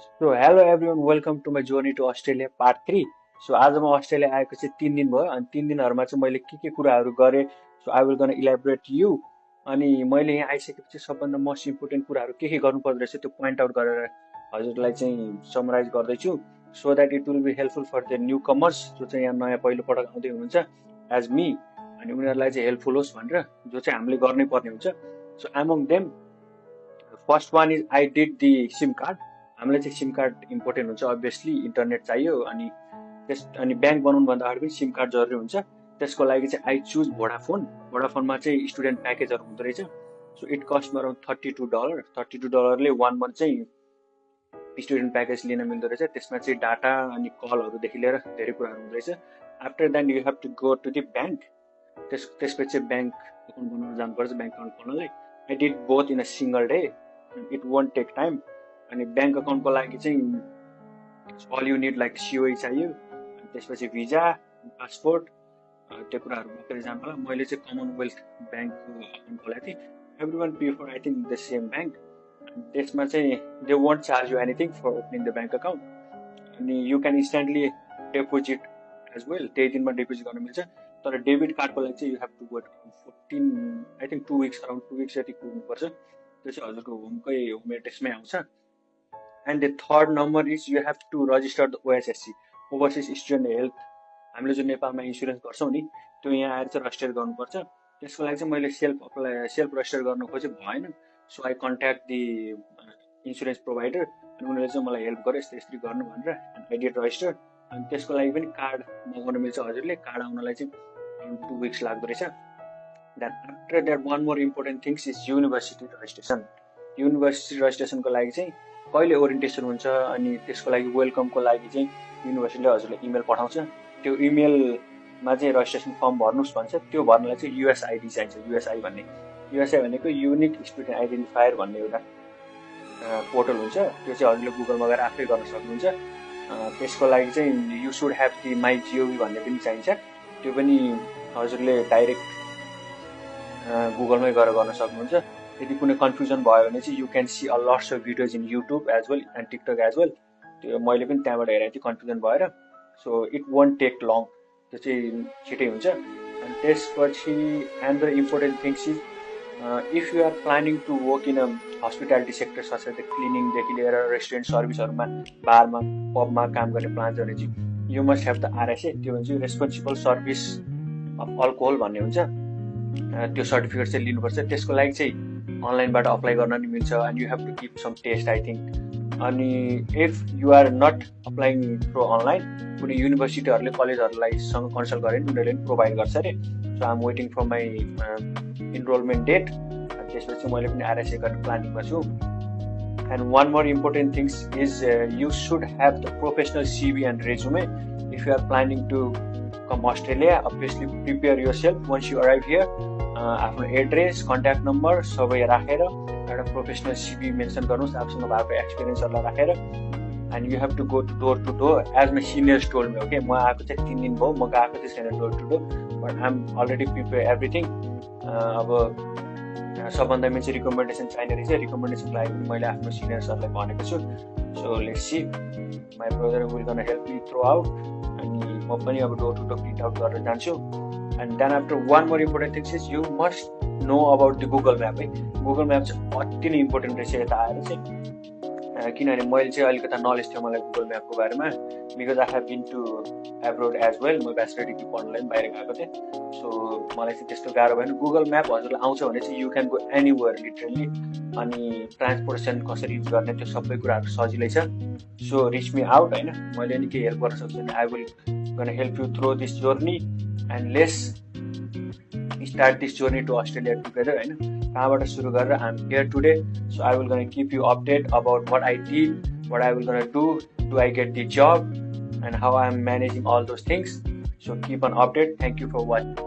So hello everyone welcome to my journey to Australia part 3। So आज म Australia आएको चाहिँ 3 दिन भयो अनि 3 दिनहरूमा चाहिँ मैले के कुराहरू गरेँ। So I will gun elaborate you. अनि मैले यहाँ आइसकेपछि सबभन्दा मोस्ट इम्पोर्टेन्ट कुराहरू के गर्नुपर्दो रहेछ त्यो पोइन्ट आउट गरेर हजुरलाई चाहिँ समराइज गर्दैछु so that it will be helpful for the newcomers जो चाहिँ यहाँ नयाँ पहिलोपटक आउँदै हुनुहुन्छ एज मी। अनि उनीहरूलाई चाहिँ हेल्पफुल होस् भनेर जो चाहिँ हामीले गर्नै पर्ने हुन्छ। So among them first one is I did the SIM card. हामीलाई चाहिँ सिम कार्ड इम्पोर्टेन्ट हुन्छ, अभियसली इन्टरनेट चाहियो अनि ब्याङ्क बनाउनुभन्दा अगाडि पनि सिम कार्ड जरुरी हुन्छ। त्यसको लागि चाहिँ आई चुज भोडाफोनमा चाहिँ स्टुडेन्ट प्याकेजहरू हुँदो रहेछ। So it cost around $32। $32ले 1 month चाहिँ स्टुडेन्ट प्याकेज लिन मिल्दो रहेछ। त्यसमा चाहिँ डाटा अनि कलहरूदेखि लिएर धेरै कुराहरू हुँदो रहेछ। After then you have to go to the bank. त्यसपछि चाहिँ ब्याङ्क एकाउन्ट बनाउन जानुपर्छ। ब्याङ्क एकाउन्ट खोल्नलाई I did both in a single day, it won't take time. अनि ब्याङ्क एकाउन्टको लागि चाहिँ all you need like COE चाहियो, अनि त्यसपछि भिजा, पासपोर्ट, त्यो कुराहरू बोकेर जानु होला। मैले चाहिँ कमनवेल्थ ब्याङ्कको एकाउन्ट खोलेको थिएँ। Everyone prefer I think the same bank. त्यसमा चाहिँ they won't charge you anything for opening the bank account. अनि you can instantly deposit as well, त्यही दिनमा डेपोजिट गर्न मिल्छ। तर डेबिट कार्डको लागि चाहिँ you have to wait 14 I think 2 weeks around 2 weeks जति कुर्नुपर्छ। त्यो चाहिँ हजुरको होम एड्रेसमै आउँछ। And the third number is you have to register the OSSC, overseas student health. हामीले जुन नेपालमा इन्सुरेन्स गर्छौँ नि त्यो यहाँ आएर चाहिँ रजिस्टर गर्नुपर्छ। त्यसको लागि चाहिँ मैले सेल्फ रजिस्टर गर्न खोजेँ, भएन। So I contact the insurance provider अनि उनीहरूले चाहिँ मलाई हेल्प गर्यो यस्तरी गर्नु भनेर। And I did register. अनि त्यसको लागि पनि कार्ड मगाउन मिल्छ हजुरले। कार्ड आउनलाई चाहिँ 2 विक्स लाग्दो रहेछ। Then after that one more important things is university registration. University रजिस्ट्रेसनको लागि चाहिँ कहिले ओरिएन्टेसन हुन्छ अनि त्यसको लागि वेलकमको लागि चाहिँ युनिभर्सिटीले हजुरलाई इमेल पठाउँछ। त्यो इमेलमा चाहिँ रजिस्ट्रेसन फर्म भर्नुहोस् भन्छ। त्यो भर्नलाई चाहिँ युएसआइडी चाहिन्छ। युएसआई भनेको युनिक स्टुडेन्ट आइडेन्टिफायर भन्ने एउटा पोर्टल हुन्छ। त्यो चाहिँ हजुरले गुगलमा गएर आफै गर्न सक्नुहुन्छ। त्यसको लागि चाहिँ you should have the my GOV भन्ने पनि चाहिन्छ। त्यो पनि हजुरले डाइरेक्ट गुगलमै गएर गर्न सक्नुहुन्छ। यदि कुनै कन्फ्युजन भयो भने चाहिँ you can see a lots of videos in YouTube as well and TikTok as well. त्यो मैले पनि त्यहाँबाट हेरेको थिएँ कन्फ्युजन भएर। So it won't take long, त्यो चाहिँ छिटै हुन्छ। अनि त्यसपछि and the important things is if you are planning to work in a hospitality sector such as the क्लिनिङदेखि लिएर रेस्टुरेन्ट सर्भिसहरूमा, बारमा, पबमा काम गर्ने प्लान छ भने चाहिँ you must have the RSA. त्यो भन्छ रेस्पोन्सिबल सर्भिस अफ अल्कोहल भन्ने हुन्छ। त्यो सर्टिफिकेट चाहिँ लिनुपर्छ। त्यसको लागि चाहिँ अनलाइनबाट अप्लाई गर्न नि मिल्छ and you have to give some test I think. अनि if you are not applying through online, कुनै युनिभर्सिटीहरूले कलेजहरूलाई सँग कन्सल्ट गरे नि उनीहरूले पनि प्रोभाइड गर्छ अरे। So I am waiting for my enrolment date. त्यसपछि मैले पनि आरएसए गर्ने प्लानिङमा छु। And one more important things is you should have the professional CV and resume if you are planning to come Australia. Obviously prepare yourself once you arrive here. आफ्नो address, contact number सबै राखेर एउटा professional CV mention गर्नुहोस् आफूसँग भएको एक्सपिरियन्सहरूलाई राखेर। And you have to go to door as my seniors told me. Okay, म आएको चाहिँ 3 दिन भयो, म गएको चाहिँ छैन door to door, but I am already prepare everything. अब सबभन्दा मेन चाहिँ रिकमेन्डेसन चाहिने रहेछ। रिकमेन्डेसनको लागि पनि मैले आफ्नो सिनियर्सहरूलाई भनेको छु। So let's see, my brother will gonna help me throughout. अनि म पनि अब door to door print out गरेर जान्छु। And then after one more important things is you must know about the Google map है। Google map चाहिँ अति नै इम्पोर्टेन्ट रहेछ यता आएर चाहिँ। किनभने मैले चाहिँ अलिकति नलेज थियो मलाई गुगल म्यापको बारेमा, because I have been to abroad as well. म ब्याचलर डिग्री पढ्नलाई पनि बाहिर गएको थिएँ। सो मलाई चाहिँ त्यस्तो गाह्रो भएन। गुगल म्याप हजुरलाई आउँछ भने चाहिँ you can go anywhere literally. अनि ट्रान्सपोर्टेसन कसरी युज गर्ने त्यो सबै कुराहरू सजिलै छ। सो रिच मी आउट होइन, मैले नि केही हेल्प गर्न सक्छु भने I will gonna help you through this journey and let's start this journey to Australia together होइन। कहाँबाट सुरु गरेर I am here today. So I will gonna keep you update about what I did, what I will gonna do I get the job and how I am managing all those things. So keep on update. Thank you for watching.